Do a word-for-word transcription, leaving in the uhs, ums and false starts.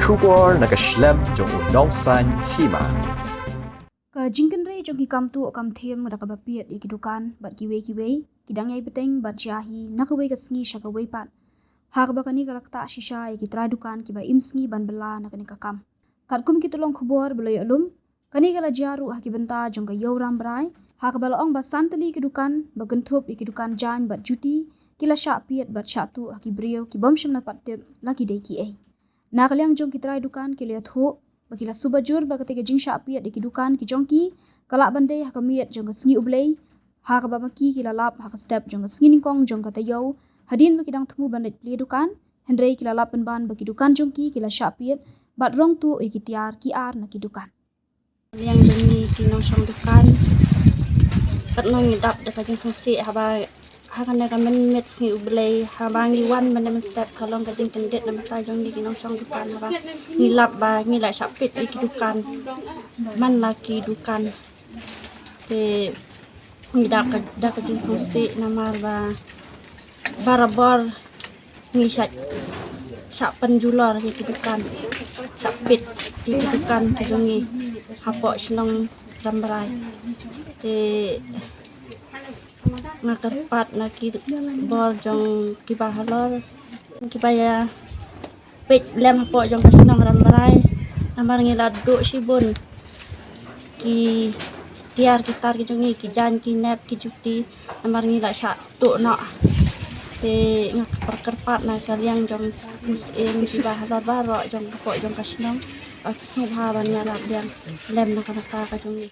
Khubor na ka shlem jong u Nongsaiñ Hima. Ka jingkynrei jong ki kam tuh kam thiem da kaba piet ïa ki dukan bad kiwei kiwei ki dang ïai bteng bad jia hi na kawei ka sngi sha kawei pat, ha kaba kane ka la ktah shisha ïa ki trai dukan kiba im sngi ban bylla na kane ka kam. Katkum ki tyllong khubor ba la ïoh lum, kane ka la jia ruh ha ki bynta jong ka Ïew Rambrai, ha kaba la ong ba san tylli ki dukan ba kynthup ïa ki dukan jaiñ bad juti ki la shah piet bad shah tuh ha ki briew ki bym shym la pat tip la ki dei kiei. Na ka liang jong ki trai dukan ki la ïathuh ba ki la suba jur ba katei ka jingshah piet ïa ki dukan ki jong ki ka lah ban dei ha ka miet jong ka sngi U Blei, ha kaba ma ki ki la lap ha ka step jong ka sngi nyngkong jong ka taïew, hadien ba ki dang thmu ban leit plie dukan, hynrei ki la lap pynban ba ki dukan jong ki ki la shah piet bad rong tuh ïa ki tiar ki ar na ki dukan. Liang jong ngi ki nongshong dukan, katno ngi dap da ka jingsngewsih haba ha kane ka mynmiet sngi U Blei, haba ngi wan mynne mynstep ka long ka jingkyndit na bynta jong ngi ki nongshong dukan, haba ngi lap ba ngi la shah piet ïa ki dukan, man la ki dukan. Te ngi dap ka, da ka jingsngewsih namar ba barabor ngi shah, shah pynjulor ïa ki dukan, shah piet ïa ki dukan ki jong ngi hapoh shnong Rambrai. Te nga kyrpad na ki bor jong kiba halor, kiba ïa peit lem hapoh jong ka shnong Rambrai, namar ngi la duh shibun ki tiar ki tar ki jong ngi, ki jaiñ ki nep ki juti, namar ngi la shah tuh noh. Te nga kyrpad na ka liang jong u Syiem, kiba halor baroh jong hapoh jong ka shnong, ba ki sngewbha ban ïarap biang lem na ka bynta ka jong ngi.